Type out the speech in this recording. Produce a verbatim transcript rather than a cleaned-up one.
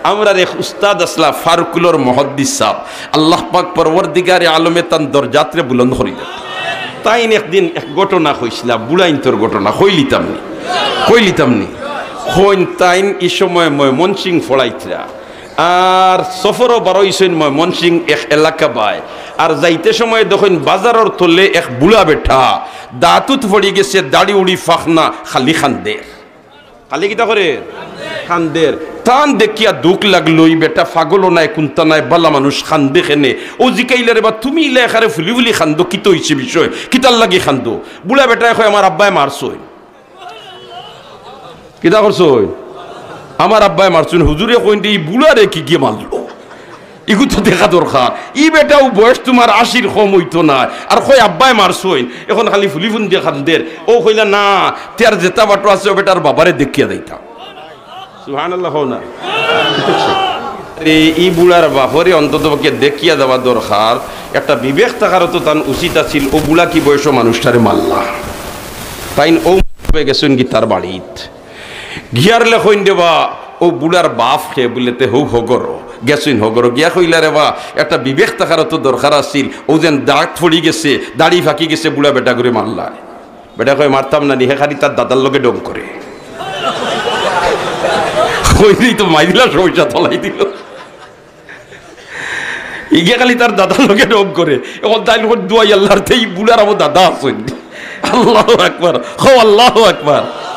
আমরার এক উস্তাদ আছলা ফারুকুলর মুহাদ্দিস সাব, আল্লাহ পাক পরওয়ারদিগারে আলমে তান দরজাতরে বুলন্দ করি দেউক। তাইন একদিন এক ঘটনা কইছলা, বুড়াইন্তর ঘটনা, কইলিতাম নি? কইলিতাম নি? কইন তাইন ই সময় ময়মনসিং পড়াইতরা, আর সফরো বারইছইন ময়মনসিং এক এলাকা বায়, আর যাইতে সময় দেখইন বাজারর তলে এক বুড়া বেটা, দাঁতুত পড়ি গেছে, দাড়ি উড়ি ফাখনা, খালি কান্দের। খালি কিতা করের? কান্দের। তান দেখিয়া দুখ লাগলো, ই বেটা পাগলও নায়, কুন্তা নায়, বালা মানুষ, কান্দে কেনে। অউ জিকাইলা, "রে বা, তুমি ইলা একারে ফুলি ফুলি কান্দো, কিতা অইছে বিষয়? কিতার লাগি কান্দো?" বুড়া বেটায় কয়, "আমার আব্বায় মারছইন।" কিতা করছইন? "আমার আব্বায় মারছইন।" হুজুরে কইন দে, "ই বুড়ারে কিগিয়ে মারলো?" ইগু তো দেখা দরকার। ই বেটাও বয়স তুমার আশির কম অইতো নায়, আর কয় আব্বায় মারছইন, এখন খালি ফুলি ফুন্দিয়া কান্দের। অউ কইলা, "না, তে আর যেতা বাটো আছে, অউ বেটার বাবারে দেখিয়া যাইতাম।" সুবহানাল্লাহ কও না। আরে, ই বুড়ার বাপরে অন্তত পক্ষে দেখিয়া যাওয়া দরকার। একটা বিবেক থাকারও তো তান উচিত আছিল, অউ বুড়া কি বয়সো মানুষটারে মারলা? তাইন অউ গেছইন গি তার বাড়িত। গিয়ার লে কইন, "রে বা, অউ বুড়ার বাপ কে?" বুলে, "তে হউ হগরো।" গেছইন হগরো, গিয়া কইলা, "রে বা, একটা বিবেক থাকারও তো দরকার আছিল, অউ যেন দাঁত পড়ি গেছে, দাড়ি ফাকি গেছে, বুড়া বেটাগুরে মারলা।" বেটায় কয়, "মারতাম না নি, হে খালি তার দাদার লগে ঢং করে।" কইলেই তো মাইদিলা সমস্যা তলাই দিল। ইগে খালি তার দাদার লগে ঢং করে। এখন তাইন কইন, "দোয়াই আল্লাহর, তে ই বুড়ার আমো দাদা আছইন।" আল্লাহু আকবার, কও আল্লাহু আকবার।